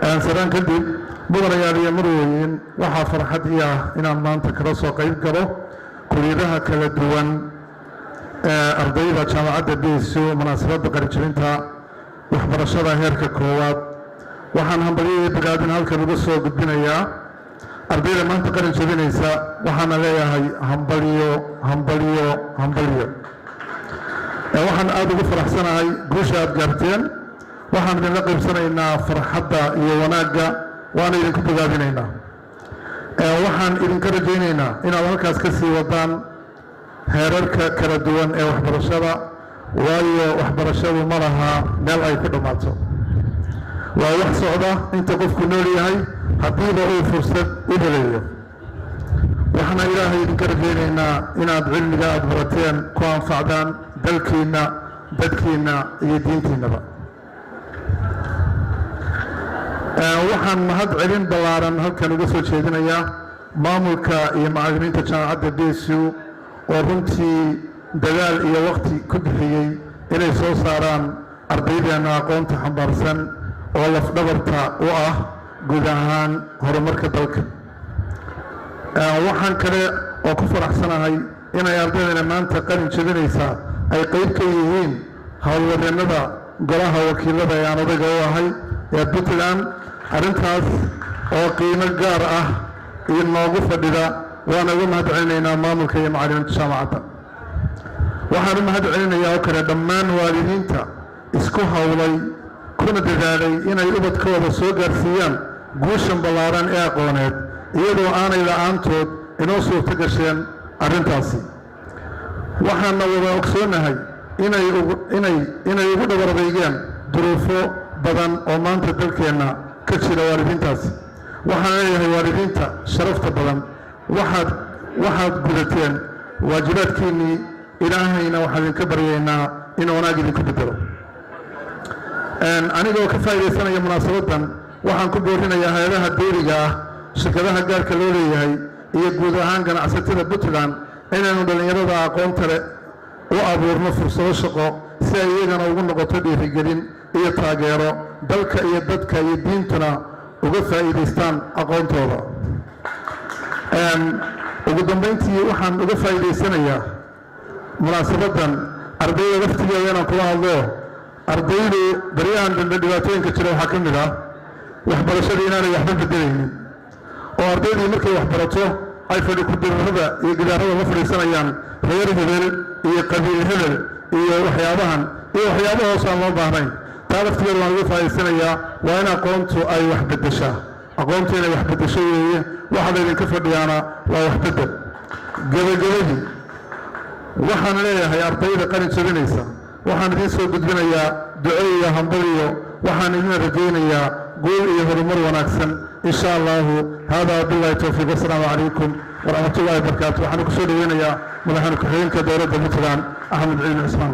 Salaan kadib, mudanayaal iyo marwooyin, waxaa farxad ii ah inaan maanta kala soo qayb galo kuliyadaha kala duwan ee ardayda jaamacadda BSU munaasabadda qalinjabinta waxbarashada heerka koowaad. Waxaan hambalyadii bogaadin halkan uga soo gudbinayaa ardayda maanta qalin jabinaysa. Waxaana leeyahay hambalyo, hambalyo, hambalyo. Waxaan aada ugu faraxsanahay guusha aad gaarteen. Waxaan idinla qaybsanaynaa farxadda iyo wanaagga, waana idinku bogaadinaynaa. Waxaan idinka rajaynaynaa inaad halkaas ka sii wadaan heerarka kala duwan ee waxbarashada, waayo waxbarashadu ma laha meel ay ku dhammaato. Waa wax socda inta qofku nool yahay, haddiiba uu fursad u helayo. Waxaana Ilaahay idinka rajaynaynaa inaad cilmiga aada barateen ku anfacdaan dalkiinna, dadkiinna iyo diintiinnaba. Waxaan mahad celin ballaaran halkan uga soo jeedinayaa maamulka iyo macallimiinta jaamacadda BSU oo runtii dadaal iyo waqti ku bixiyey inay soo saaraan ardaydeenna aqoonta xambaarsan oo lafdhabarta u ah guud ahaan horumarka dalka. Waxaan kale oo ku faraxsanahay inay ardaydana maanta qalin jebinaysaa ay qayb ka yihiin howlwadeennada golaha wakiilada ee aan odayga u ahay ee Puntland, arrintaas oo qiimo gaar ah inoogu fadhida. Waana uga mahad celinaynaa maamulka iyo macallimiinta jaamacadda. Waxaan u mahad celinayaa oo kale dhammaan waalidiinta isku howlay kuna dadaalay inay ubadkooda soo gaarsiiyaan guushan ballaaran ee aqooneed, iyadoo aanay la'aantood inoo suurto gasheen arrintaasi. Waxaana wada ogsoonahay inay ugu dhabar adeygeen duruufo badan oo maanta dalkeenna ka jira waalidiintaasi. Waxaan leeyahay waalidiinta sharafta badan, waxaad gudateen waajibaadkiinnii. Ilaahayna waxaan idinka baryaynaa inuu wanaag idinku bedelo. Anigoo ka faa'iidaysanaya munaasabaddan, waxaan ku boorinayaa hay-adaha dowliga ah, shirkadaha gaarka loo leeyahay iyo guud ahaan ganacsatada Puntland inaynu dhallinyarada aqoonta leh u abuurno fursado shaqo, si ay iyagana ugu noqoto dhiirigelin iyo taageero, dalka iyo dadka iyo diintuna uga faa'iidaystaan aqoontooda. Ugu dambayntii, waxaan uga faa'iidaysanayaa munaasabaddan ardayda laftigeeda inaan kula hadlo. Ardaydu baryahan dambe dhibaatooyinka jira waxaa ka mid ah waxbarashadii inaanay waxba bedelaynin, oo ardaydii markay waxbarato ay fadhi ku-dirarada iyo gidaarada la fadhiisanayaan reer hebel iyo qabiil hebel iyo waxyaabahan iyo waxyaaba hoos aan loo baahnayn. Taa laftigeeda waan uga faa'iidsanayaa. Waa in aqoontu ay wax beddeshaa. Aqoontu inay wax beddesho weeye. Waxa laydinka fadhiyaana waa wax beddel. Gebagabadii, waxaan leeyahay ardayda qalin jabinaysa, waxaan idiin soo gudbinayaa duco iyo hambaliyo. Waxaan idin rajaynayaa guul iyo horumar wanaagsan, insha Allahu. Hada wabillahi towfiiq, wasalaamu calaykum waraxmat ullahi wabarakaatu. Waxaan ku soo dhoweynayaa madaxweyne ku-xigeenka dowladda Puntland, Axmed Ciidin Cusmaan.